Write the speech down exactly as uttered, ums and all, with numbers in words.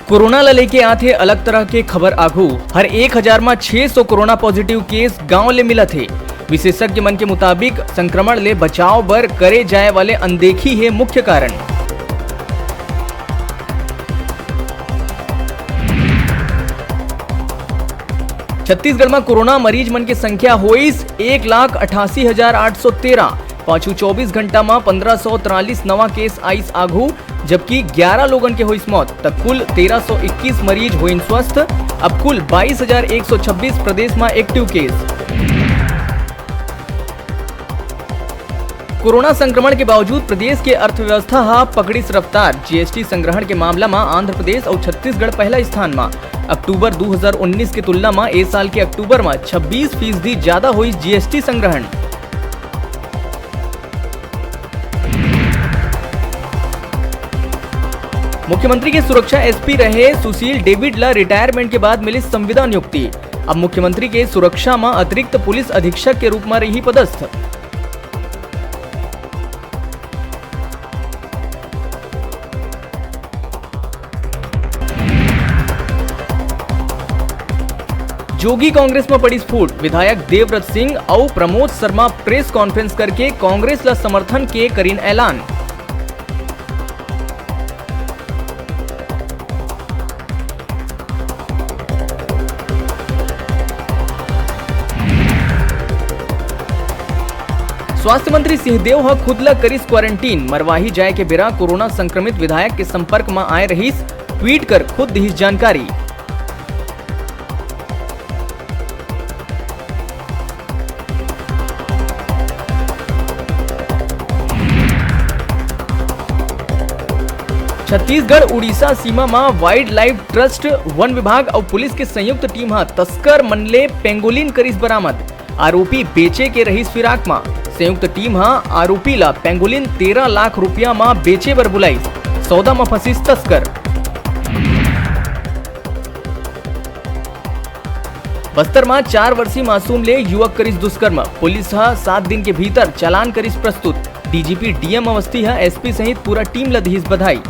Corona ल लेके आत हे अलग तरह के खबर आघू। हर एक हजार म छह सौ कोरोना पॉजिटिव केस गांव ले मिलत हे। विशेषज्ञ मन के मुताबिक, संक्रमण ले बचाव बर करे जाए वाले अनदेखी हे मुख्य कारण। छत्तीसगढ़ म कोरोना मरीज मन के संख्या होइस एक लाख अठासी हजार आठ सौ तेरह। पाछू चौबीस घंटा म पंद्रह सौ तिरालीस नवा केस आइस आघू, जबकि ग्यारह लोगन के होइस मौत, त कुल तेरह सौ इक्कीस मरीज होइन स्वस्थ। अब कुल बाईस हजार एक सौ छब्बीस प्रदेश म एक्टिव केस। कोरोना संक्रमण के बावजूद प्रदेश के अर्थव्यवस्था ह पकड़िस रफ्तार। जीएसटी संग्रहण के मामला म आंध्र प्रदेश अउ छत्तीसगढ़ पहला स्थान म। अक्टूबर दू हजार उन्नीस के तुलना म ए साल के अक्टूबर म छब्बीस फीसदी ज्यादा होइस जीएसटी संग्रहण। मुख्यमंत्री के सुरक्षा एसपी रहे सुशील डेविड ला रिटायरमेंट के बाद मिली संविदा नियुक्ति। अब मुख्यमंत्री के सुरक्षा म अतिरिक्त पुलिस अधीक्षक के रूप म रही पदस्थ। जोगी कांग्रेस म पड़िस फूट, विधायक देवव्रत सिंह अउ प्रमोद शर्मा प्रेस कॉन्फ्रेंस करके कांग्रेस ला समर्थन के करिन ऐलान। स्वास्थ्य मंत्री सिंहदेव ह खुद ल करिस क्वारंटीन। मरवाही जाए के बेरा कोरोना संक्रमित विधायक के संपर्क म आए रहिस, ट्वीट कर खुद दिहिस जानकारी। छत्तीसगढ़ उड़ीसा सीमा म वाइल्ड लाइफ ट्रस्ट, वन विभाग अउ पुलिस के संयुक्त टीम ह तस्कर मन ले पेंगोलिन करिस बरामद। आरोपी बेचे के रहिस फिराक म। संयुक्त टीम ह आरोपी ला पेंगोलिन तेरह लाख रुपया म बेचे बर बुलाइस। सौदा म फंसिस तस्कर। बस्तर म चार वर्षीय मासूम ले युवक करिस दुष्कर्म। पुलिस ह सात दिन के भीतर चालान करिस प्रस्तुत। डीजीपी डीएम अवस्थी ह एसपी सहित पूरा टीम ल दिहिस बधाई।